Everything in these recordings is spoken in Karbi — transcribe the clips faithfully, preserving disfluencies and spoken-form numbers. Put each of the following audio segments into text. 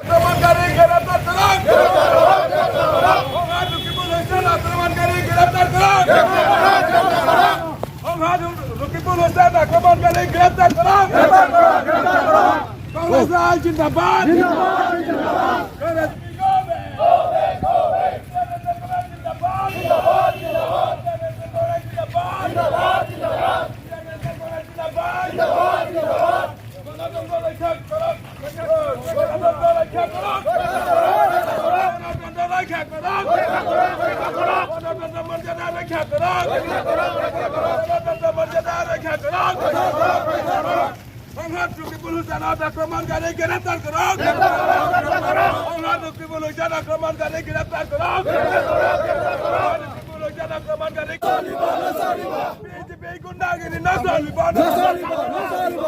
আক্রমণকারী গ্রেপ্তার করুন। আক্রমণকারী গ্রেপ্তার করুন। আক্রমণকারী গ্রেপ্তার করুন। সংঘাত রকিবুল হোসেন আক্রমণকারী গ্রেপ্তার করুন। গ্রেপ্তার করুন, গ্রেপ্তার করুন। কংগ্রেস দল জিন্দাবাদ। জিন্দাবাদ, জিন্দাবাদ। কংগ্রেস জিন্দাবাদ। জিন্দাবাদ, জিন্দাবাদ। জিন্দাবাদ, জিন্দাবাদ। গণতন্ত্র রক্ষা করুন। গণতন্ত্র রক্ষা করুন। গণতন্ত্র রক্ষা করুন। গণতন্ত্র মর্যাদা রক্ষা করুন। গণতন্ত্র মর্যাদা রক্ষা করুন। সংঘাত রকিবুল হোসেন আক্রমণকারী গ্রেপ্তার করুন। সংঘাত রকিবুল হোসেন আক্রমণকারী গ্রেপ্তার করুন। রকিবুল হোসেন আক্রমণকারী। বিজেপি গুন্ডাগিরি না চলিব, না চলিব, না চলিব।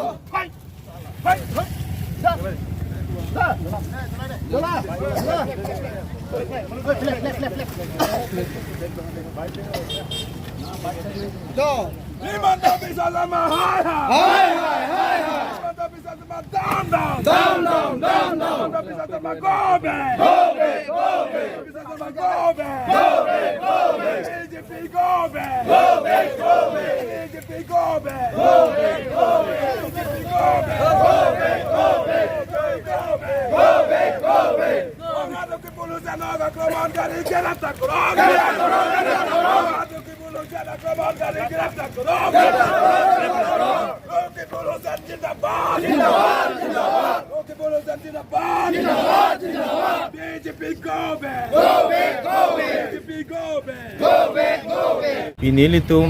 Himanta Biswa Sarma, hai, hai. Hai, hai, hai, hai. Himanta Biswa Sarma, down, down. Down, down, down, down. Himanta Biswa Sarma, go back. Go back, go back. Himanta Biswa Sarma, go back. Go back, go back. B J P, go back. Go back, go back. B J P, go back. Go back, go back. B J P, go back. Go back, go back. B J P, go back. Go back, go back. সংঘাত রকিবুল হোসেন আক্রমণকারী গ্রেপ্তার করুন। গ্রেপ্তার করুন, গ্রেপ্তার করুন। সংঘাত রকিবুল হোসেন আক্রমণকারী গ্রেপ্তার করুন। গ্রেপ্তার করুন, গ্রেপ্তার করুন। রকিবুল হোসেন জিন্দাবাদ। জিন্দাবাদ, জিন্দাবাদ। রকিবুল হোসেন জিন্দাবাদ। জিন্দাবাদ, জিন্দাবাদ। B J P, go back. Go back, go back. B J P, go back. Go back, go back. Pini ilitum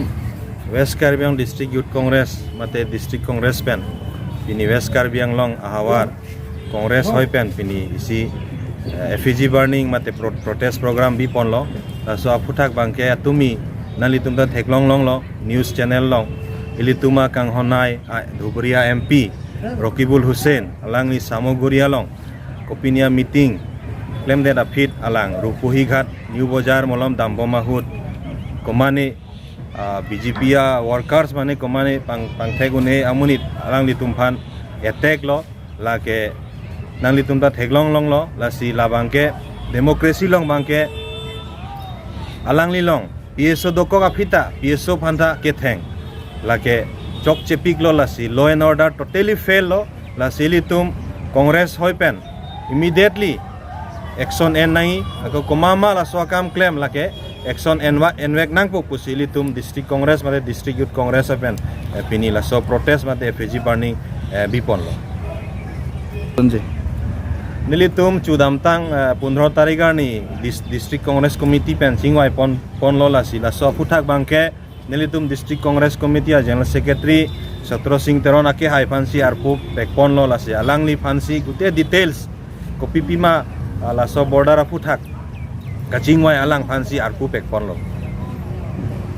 West Karbi Anglong District Youth Congress mate District Congress pen pini West Karbi Anglong ahavar Congress hoi pen pini isi, eh, effigy burning mate pro-, protest program biponlo. Laso aphuthak abangke atumi nanglitum ta theklong longlo news channel along. Ilitum akanghonei, a, Dhubria M P Rokibul Hussain alangli Samoguria along kopine a-meeting klemdet aphi alang Rupuhi Ghat New Bazaar malom dambom ahut komane, ah, B J P a-workers mane komane pang, pangthek un-e amonit alanglitum aphan attack lo, lake nanglitum ta theklong longlo. Lasi labangke democracy along abangke alangli along P S O dokok aphi ta P S O aphan ta ketheng, lake chokchepiklo. Lasi law and order totally fail lo. Lasi ilitum Congress hoi pen immediately action en nangji, ako komat ma laso akam klem lake action enva-, envek nangpo pusi ilitum District Congress mate District Youth Congress hoi pen, eh, pini laso protest mate effigy burning, eh, biponlo. Tunji. Nelitum chudamtang, eh, pundro tarik arni dis-, District Congress Committee pen chingvai pon, ponlo. Lasi laso aphuthak abangke nelitum District Congress Committee a-General Secretary Satro Singh Teron akehai aphansi arpu pekponlo. Lasi alangliphansi gute details kopi pima, ah, laso border aphuthak kachingvai alangphansi arpu pekponlo.